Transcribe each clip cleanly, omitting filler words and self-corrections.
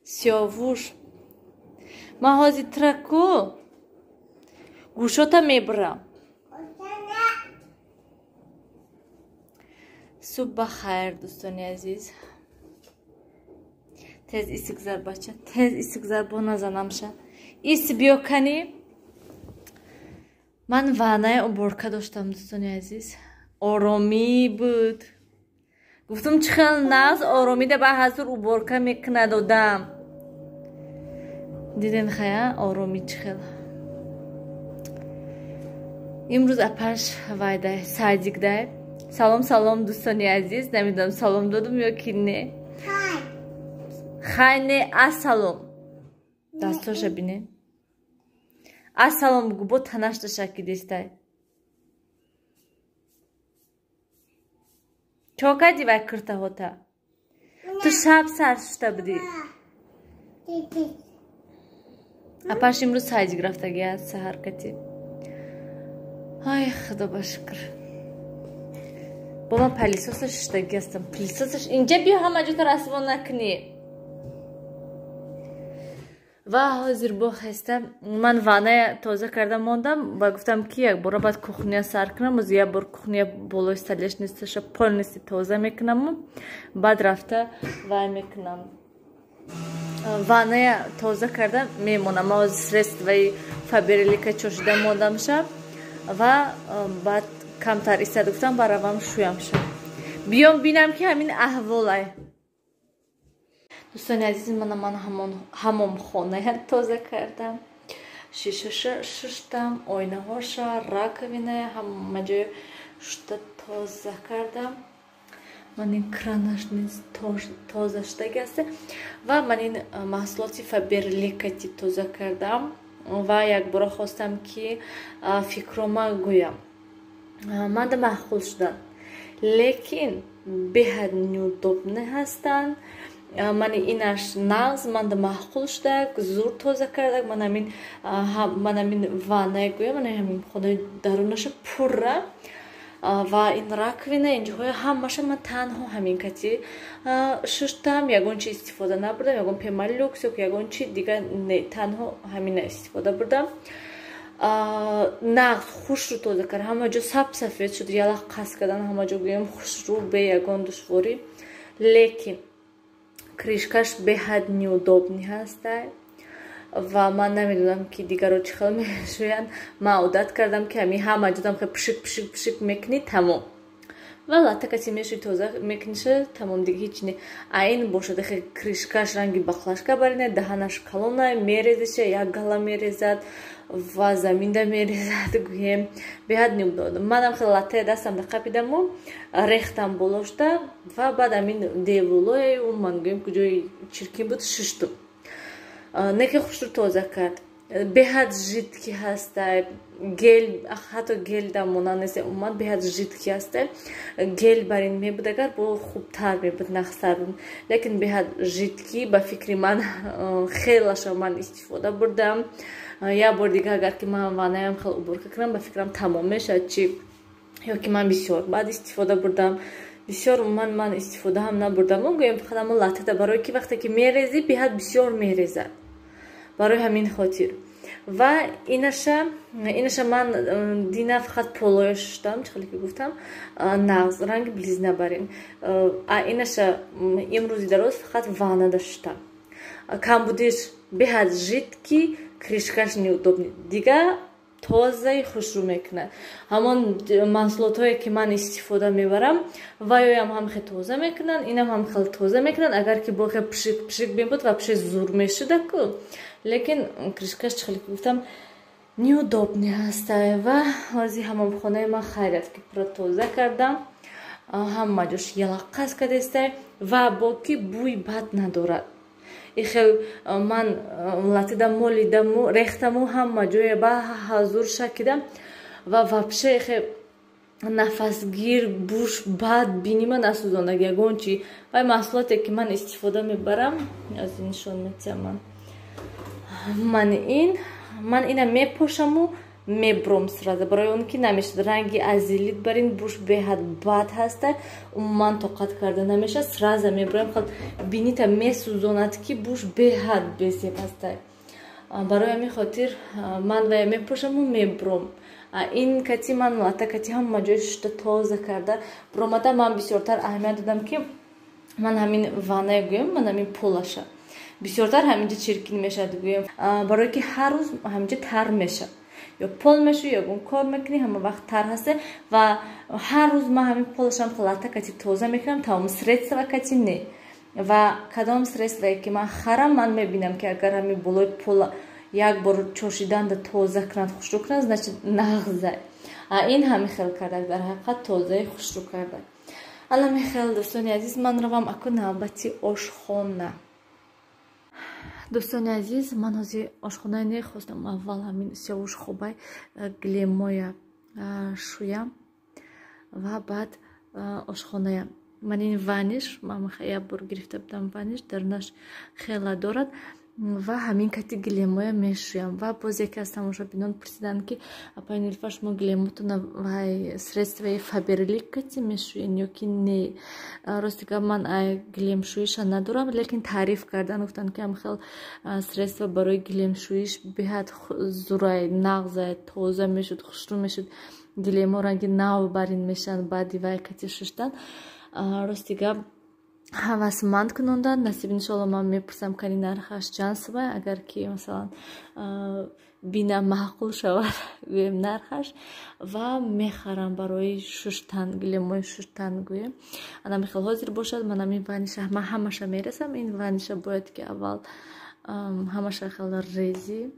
Сиёвуш, ман ҳозир траку гӯшота мебурам. Субҳ ба хайр, дӯстони азиз. Тез исигзар, бача, тез исигзар, бо назанамша. Ис биё кани. Ман ванная уборка доштам, дӯстони азиз. Оромӣ буд. Гуфтум, чӣ хел нағз оромида ба ҳазур уборка мекунад одам. Диден хая, оромӣ чӣ хел. Имрӯз апаш вайдай, садикдай. Салом, салом, дӯстони азиз. Намедонам, салом додум ё ки не. Хай, не, ассалом. Дастоша бине. Ассалом бугу, бо танашта шакидистай. Чо кардӣ вай киртаҳота? Ту шаб сар шушта будӣ. Апаш имрӯз садик рафтагӣ аст саҳар кати. Ай, худо ба шукр. Бо ман пылесоса шуштагӣ ҳастам. Пылесосаш инҷа биё, ҳама ҷота расво накунӣ. Ва ҳозир бо хеста ман ванная тоза карда мондам ва гуфтам, ки якбора баъд кухня сар кунам. Оз як бор кухня болои столешницаша полностью тоза мекунаму баъд рафта вай мекунам. Ванная тоза карда мемонам. Ман ҳозир средствои Фаберлика чошида мондамша ва баъд камтар истад, гуфтам, баравам шӯямша. Биём бинам, ки ҳамин аҳволай. Дӯстони азиз, мана ман ҳамомхоная тоза кардам, шишаша шуштам, оинаҳоша, раковиная ҳама ҷоя шушта тоза кардам. Ман ин кранаш низ тоза шудаги аст ва ман ин маҳсулоти Фаберликати тоза кардам ва якбора хостам, ки фикрома гӯям. Манда маъқул шуданд, лекин беҳад неудобный ҳастанд. Мани инаш нағз, манда маъқул шудак, зур тоза кардак. Ман ҳамин ванная гӯям, ман ҳамин хонаи дарунаша пурра ва ин раковина, инҷоҳоя ҳамаша ман танҳо ҳамин кати шуштам, ягон чи истифода набурдам, ягон Пемолюкс ё ягон чи дига не, танҳо ҳамина истифода бурдам. Нағз хушрӯ тоза кард, ҳама ҷо саб сафед шуд, ялақ қас кардан ҳама ҷо гӯям хушрӯ, бе ягон душворӣ. Лекин крышкаш беҳад неудобный ҳастай ва ман намедонам, ки дигаро чӣ хел мешӯянд. Ман одат кардам, ки ҳамин ҳама ҷодам хел пшик, пшик, пшик мекунӣ, тамом, ва латта каси мешӯи, тоза мекуниша, тамом, дига ҳеч не. А ин бошад, хе крышкаш ранги баклажка барина, даҳанаш калона, мерезиша, як гала мерезад ва заминда мерезад, гӯем, беҳад неудобно. Манам хеле латтаи дастам да қапидаму рехтам болошта ва баъд ҳамин деволое ман гӯем, куҷои чиркин буд, шуштум. Неки хушрӯ тоза кард. Беҳад жидкий ҳастай, гель, ҳатто гель да монанд нест, умуман беҳад жидкий ҳастай. Гель бар ин мебуд агар, бо хубтар мебуд, нағзтар буд, лекин беҳад жидкий. Ба фикри ман, хелаша ман истифода бурдам. Як бор дига агар ки ман ваннаям хел уборка кунам, ба фикрам, тамом мешавад. Чи ё ки ман бисёр баъд истифода бурдам, бисёр умуман ман истифода ҳам набурдам. Гӯем, фақат ҳамон латтада, барое ки вақте ки мерезӣ, беҳад бисёр мерезад, барои ҳамин хотир. Ва инаша ман дина фақат полоя шуштам, чӣ хеле ки гуфтам, нағз ранги близна барин. А инаша имрӯзи дароз фақат ваннада шуштам. Камбудиш беҳад жидкий, крышкаш неудобный, дига тозаи хушрӯ мекунад. Ҳамон маҳсулотҳое ки ман истифода мебарам, ваёям ҳам хел тоза мекунанд, инам ҳам хел тоза мекунанд. Агар ки бо хел пшик пшик мебуд, вообще зур мешудаку, лекин крышкаш, чӣ хеле ки гуфтам, неудобный ҳастай. Ва ҳозир ҳамомхонаи ман хайрат, ки пурра тоза кардам, ҳама ҷош ялаққас кардестай ва бо ки бӯи бад надорад. Ихел ман латида молидаму рехтаму ҳама ҷоя ба ҳазур шакидам ва вообще ихе нафасгир буш бад бинима насӯзондаг ягон чи. Вай маҳсулоте ки ман истифода мебарам, аз нишон метиҳам. Ман ин, ман ина мепошаму Мебром сразу, барои он ки намешад ранги азилит барин буш беҳад бад ҳаста, умуман тоқат карда намешад. Сразу меброем, хел бинита месӯзонад, ки буш беҳад безеб ҳаста. Барои ҳамин хотир ман вая мепӯшаму мебром. Ин кати ман лата кати ҳама ҷой шушта, тоза карда бромада. Ман бисёртар аҳамият додам, ки ман ҳамин ванная гӯям, ман ҳамин полаша бисёртар ҳаминҷа чиркин мешавад гӯям, барое ки ҳар рӯз ҳаминҷа тар мешавад, ё пол мешӯ, ё ягон кор мекунӣ, ҳама вақт тар ҳасте. Ва ҳар рӯз ман ҳамин полашам лата кати тоза мекунам, тамом, средства кати не. Ва кадом средствое ки ман харам, ман мебинам, ки агар ҳамин болои пола як бор чошиданда тоза кунад, хушрӯ кунад, значит, нағза. А ин ҳамин хел кардак, дар ҳақиқат тозаи хушрӯ кардак. Алами хел, дӯстони азиз, ман равам аку навбати ошхона. Дӯстони азиз, ман ҳозир ошхонаи нехостам, аввал ҳамин сёвуш хобай гилемоя шӯям ва баъд ошхоная. Ман ин ваниш ман як бор гирифта будам, ваниш дарунаш хела дорад ва ҳамин кати гилемоя мешӯям. Ва боз яке аз тамошобинон пурсиданд, ки апай Нилуфар, шумо гилемотона вай средствои Фаберлик кати мешӯен ё ки не? Рости гап, ман гилемшӯиша надорам, лекин таъриф кардан, гуфтанд, ки ҳамхел средства барои гилемшӯиш беҳад зурай, нағзай, тоза мешуд, хушрӯ мешуд, гилемо ранги нав барин мешаванд баъди вай кати шуштан. Рости гап, ҳавасманд кунондан. Насиб, иншоалло, ман мепурсам, кани нархаш чанд сумай, агар ки масалан бина маъқул шавад, гӯем, нархаш, ва мехарам барои шуштан, гилемои шуштан гӯем. Ана михел ҳозир бошад, ман ҳамин ваниша ман ҳамаша мерасам. Ин ваниша бояд ки аввал ҳамаша хел резӣ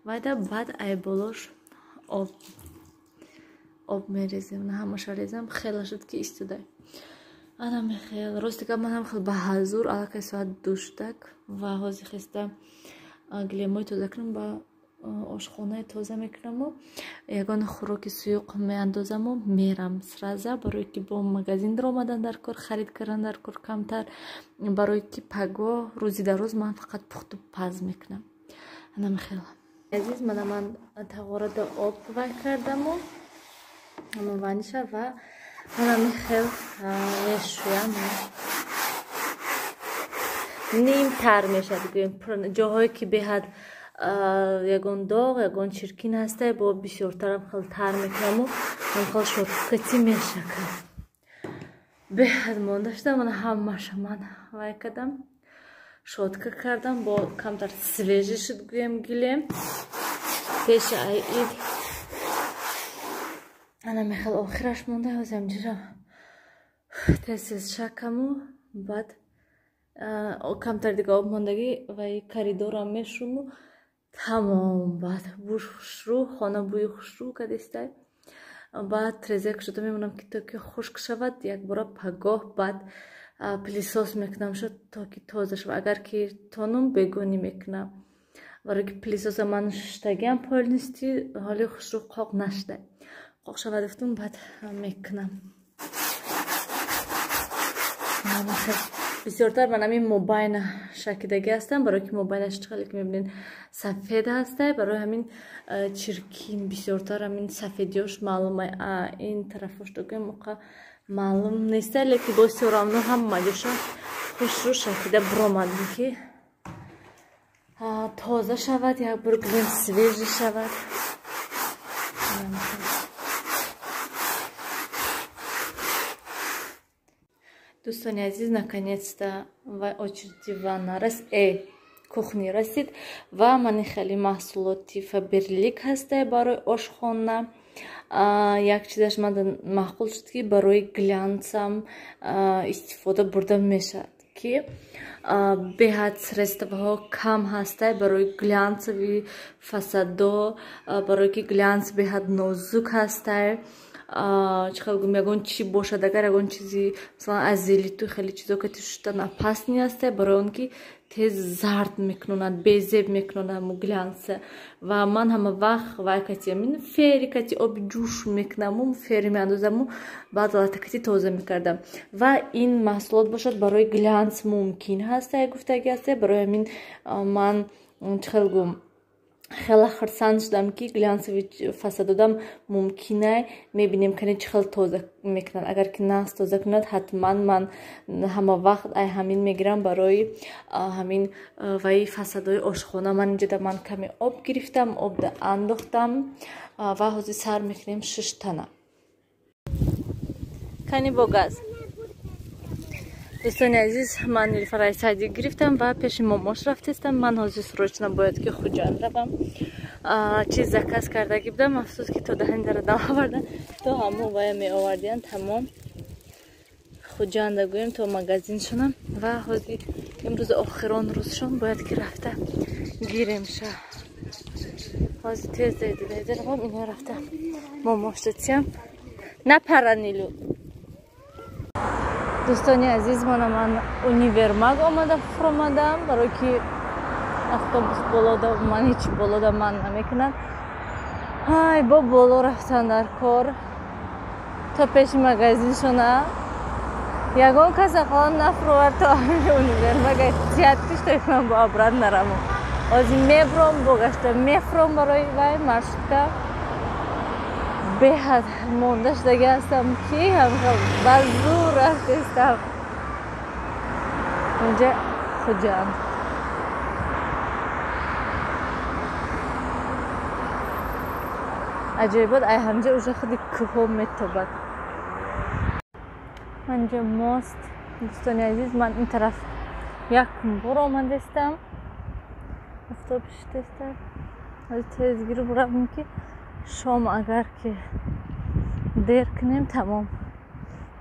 вайда, баъд ай болош об мерезем. Ҳамаша резам, хела шуд, ки истодай. Ана михел, рости гап, манам хел ба ҳазур, аллакай соат 2 шудак ва ҳозир хеста гилемои тоза кунам, ба ошхонаи тоза мекунаму ягон хӯроки суюқ меандозаму мерам сразу, барое ки бо магазин даромадан дар кор, харид кардан дар кор камтар, барое ки пагоҳ рӯзи дар рӯз ман фақат пухту паз мекунам. Ана михел, азиз, мана ман тағорада об вай кардаму ваниша ва мана михел мешӯям, ним тар мешавад гӯем. Ҷоҳое ки беҳад ягон доғ, ягон чиркин ҳастай, бо бисёртарам хел тар мекунаму хел щёткати мешакам. Беҳад монда шуда, мана ҳамаша ман вай кардам, щётка кардам, бо камтар свежий шуд гӯем гилем пеши ай ид. Ана мехел охираш монда, ҳозирам ҷира тез тез шакаму баъд камтар дига об мондагӣ ва коридорам мешуму тамом. Баъд буш хушрӯ, хона бӯи хушрӯ кадистай. Баъд треза кушода мемонам, ки то ки хушк шавад якбора, пагоҳ баъд пылесос мекунам шуд, то ки тоза шавад. Агар ки тонум бегонӣ мекунам, барое ки пылесоса ман шуштагиам полностью, ҳоли хушрӯ қоқ нашуда. Қоқ шавад гуфтум, баъд мекунам. Бисёртар ман ҳамин мобайна шакидагӣ ҳастам, барое ки мобайнаш чӣ хеле ки мебинед, сафед ҳастай, барои ҳамин чиркин бисёртар ҳамин сафедиёш маълума. Ин тарафош догӯем, оқа маълум нестай, лекин боз всё равно ҳама ҷоша хушрӯ шакида биромадем, ки тоза шавад, як бор гӯем, свежий шавад. Дӯстони азиз, наконец-то ва очереди ванна рас кухни расид ва мани хеле маҳсулоти Фаберлик ҳастай барои ошхона. Як чизаш ман маъқул шуд, ки барои глянцам истифода бурда мешавад, ки беҳад средствоҳо кам ҳастай барои глянцевый фасадо, барое ки глянц беҳад нозук ҳастай. Чӣ хел гум, ягон чи бошад, агар ягон чизи, масалан, азелиту хеле чизо ки шуштан опасный ҳастай, барои он ки тез зард мекунонад, безеб мекунонад ҳамо глянца. Ва ман ҳама вақт вай кати амин фери кати оби ҷӯш мекунаму фери меандозаму, баъд латакати тоза мекардам. Ва ин маҳсулот бошад, барои глянц мумкин ҳастай гуфтагӣ ҳастай. Барои ҳамин ман, чӣ хел гум, Хеле хурсанд шудам, ки глянцевый фасадодам мумкинай. Мебинем, кани чӣ хел тоза мекунанд. Агар ки нағз тоза кунад, ҳатман ман ҳама вақт ай ҳамин мегирам барои ҳамин ваи фасадои ошхона. Ман инҷода ман каме об гирифтам, обда андохтам ва ҳозир сар мекунем шуштана. Кани бо газ. Дӯстони азиз, ман Нилуфараи садик гирифтам ва пеши момош рафтестам. Ман ҳозир срочно бояд ки Хуҷанд равам. Чиз заказ кардагӣ будам, афсӯс, ки то даҳани дара наовардан, то ҳамо вая меовардиян, тамом Хуҷанда гӯем то магазиншонам. Ва ҳозир имрӯз охирон рӯзшон, бояд ки рафта гиремша. Ҳозир тез дайда равам, ино рафта момоштатиям. Напара, Нилу. Дӯстони азиз, мана ман универмаг омада фуромадам, барое ки автобус болода ман ҳеч болода ман намекунад. Ай, бо боло рафтан дар кор то пеши магазиншона. Ягон кас ақаллан нафуровард то универмаг, тиятки что ман бо обрат нарамам. Ҳозир мебром, бо гашта мефуром барои вай маршрутка. Беҳад монда шудаги ҳастам, ки ба зур рафтестам. Инҷа Хуҷанд. Аҷоибот, ай ҳамҷа уже худи кӯҳо метобад. Манҷа мост. Дӯстони азиз, ман ин тараф як бор омадестам. Офтоб шитеста. Ҳозир тез гиру равем, ки шом агар ки дер кунем, тамом.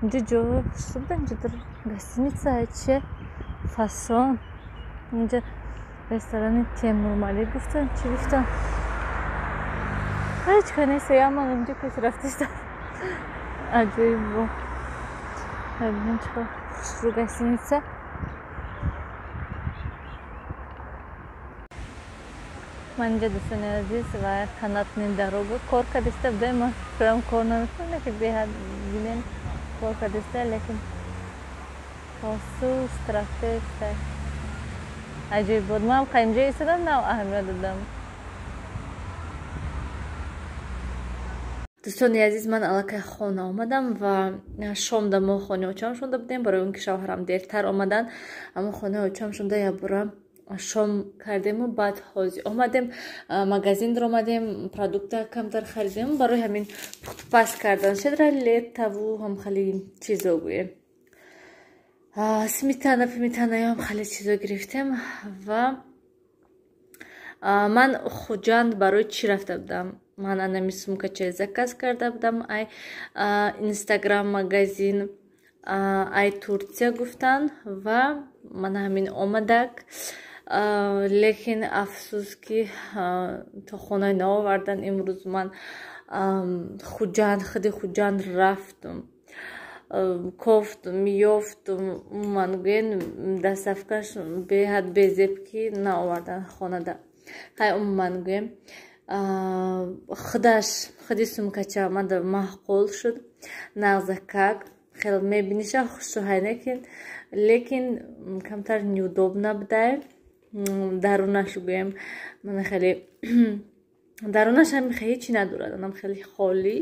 Инҷа ҷои хушрӯ буда, инҷа гостиница че фасон. Инҷа ресторани Темурмалик гуфтан, чӣ гуфтан, ҳеҷ ка нест. Яман инҷа кас рафтеста. Аҷоиб бо, бибинем чӣ хушрӯ гостиница. Ман инҷа, дӯстони азиз, ва канатный дорога кор кардиста будем. Ман фикрам кор намекунам, лекин беҳад бинем, кор кардиста, лекин суст рафтеста. Аҷоиб буд. Ман инҷа истодам, нав аҳамият додам. Дӯстони азиз, ман аллакай хона омадам ва шомда мо хонаи очам шонда будем, барои он ки шавҳарам дертар омаданд. Аммо хонаи очам шонда якбора шом кардему, баъд ҳозир омадем, магазин омадем, продукта камтар харидем, барои ҳамин пухтупаз кардан шедра летаву ҳам хеле чизо гӯем, сметана, пиметанаям хеле чизо гирифтем. Ва ман Хуҷанд барои чӣ рафта будам? Ман анами сумкача заказ карда будам ай Инстаграм магазин, ай Турция гуфтан, ва ман ҳамин омадак, лекин афсӯс, ки то хона наовардан. Имрӯз ман Хуҷанд, худи Хуҷанд рафтум, кофтум, ёфтум, ман гӯен доставкаш беҳад безеб, ки наовардан хонада. Хай, умуман гӯем, худаш худи сумкача манда маъқул шуд, нағзакак хел мебиниша, хушрӯҳай, лекин камтар неудобно будай дарунаш гӯем. Мана хеле дарунаш ҳам ҳечи надорад, анам хеле холӣ,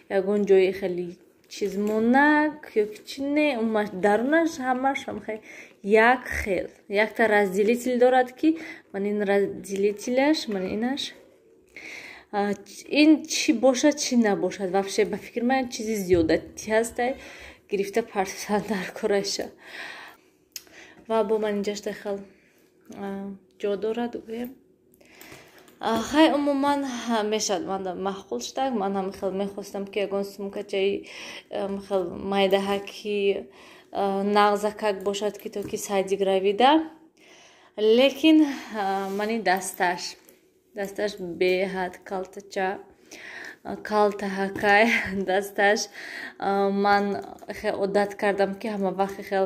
ягон ҷои хеле чизмонак ё ки чи не. Дарунаш ҳамаш як хел, якта разделитель дорад, ки ман ин разделителяш, ман инаш, ин чӣ бошад, чӣ набошад, вообще ба фикри ман чизи зиёдатӣ ҳастай, гирифта партофтан дар кораша. Ва бо ман инҷашта хел ҷо дорад гӯем. Хай, умуман мешавад, ман маъқул шудак. Ман ҳам хел мехостам, ки ягон сумкачаи хел майдаҳаки нағзакак бошад, ки то ки садик равида, лекин мани дасташ беҳад калтача, калтаҳакай дасташ. Ман хел одат кардам, ки ҳама вақт хел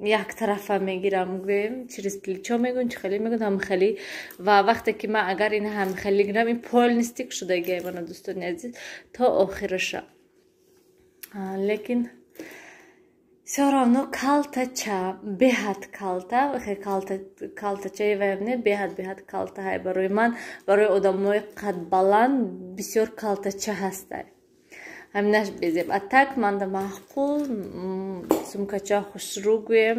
яктарафа мегирам гӯем, через плечо мегӯн, чи хеле мегӯн, ҳам хеле. Ва вақте ки ман агар ин ҳам хеле гирам, ин полностью шудагиай, мана, дӯстони азиз, то охираша. Лекин Всё равно калтача, беҳад калта, калтачаи ваям не, беҳад, беҳад калта ҳай барои ман, барои одамои қадбаланд бисёр калтача ҳастай. Ҳаминаш безеб. А так манда маъқул, сумкача хушрӯ гӯем,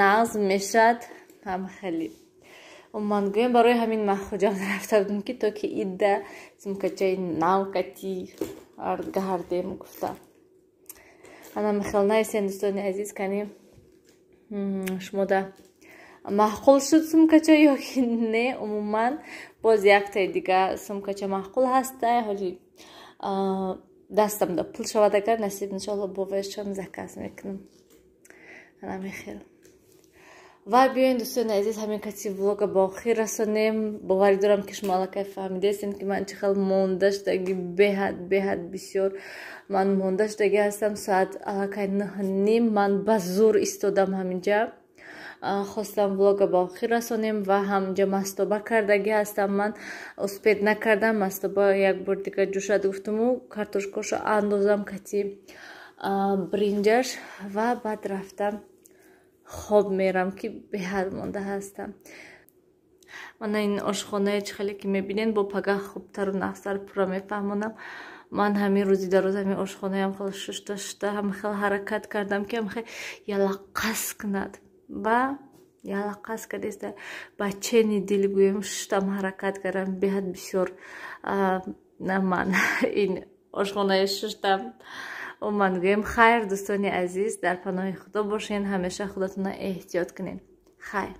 нағз мешад, ҳам хеле. Ман гӯем, барои ҳамин ман Хуҷанд рафта будем, ки то ки идда сумкачаи нав кати гардем гуфта. Ана михел, нависен, дӯстони азиз, кани шумода маъқул шуд сумкача ё ки не? Умуман, боз яктаи дига сумкача маъқул ҳастай. Ҳоли дастамда пул шавад, агар насиб, иншоалло, бовешам заказ мекунам. Ана михел. Ва биёен, дӯстони азиз, ҳамин каси влога ба охир расонем. Боварӣ дорам, ки шумо аллакай фаҳмидастем, ки ман чӣ хел монда шудаги, беҳад, беҳад бисёр ман монда шудаги ҳастам. Соат аллакай 9:30, ман ба зур истодам ҳаминҷа, хостам влога ба охир расонем. Ва ҳаминҷа мастоба кардагӣ ҳастам, ман успеть накардам. Мастоба як бор дига ҷӯшад гуфтуму картошкошо андозам кати бринҷаш ва баъд рафтам хоб мерам, ки беҳад монда ҳастам. Мана ин ошхонае, чӣ хеле ки мебинед, бо пагаҳ хубтару нағзтар пурра мефаҳмонам. Ман ҳамин рӯзи дароз ҳамин ошхонаям хел шушта шушта, ҳама хел ҳаракат кардам, ки ҳама хел ялаққас кунад ва ялаққас кардеста. Ба чени дил гӯем, шуштам, ҳаракат кардам беҳад бисёр. Ман ин ошхонаи шуштам. Ман гӯем, хайр, дӯстони азиз, дар паноҳи Худо бошен, ҳамеша худатонро эҳтиёт кунед. Хайр.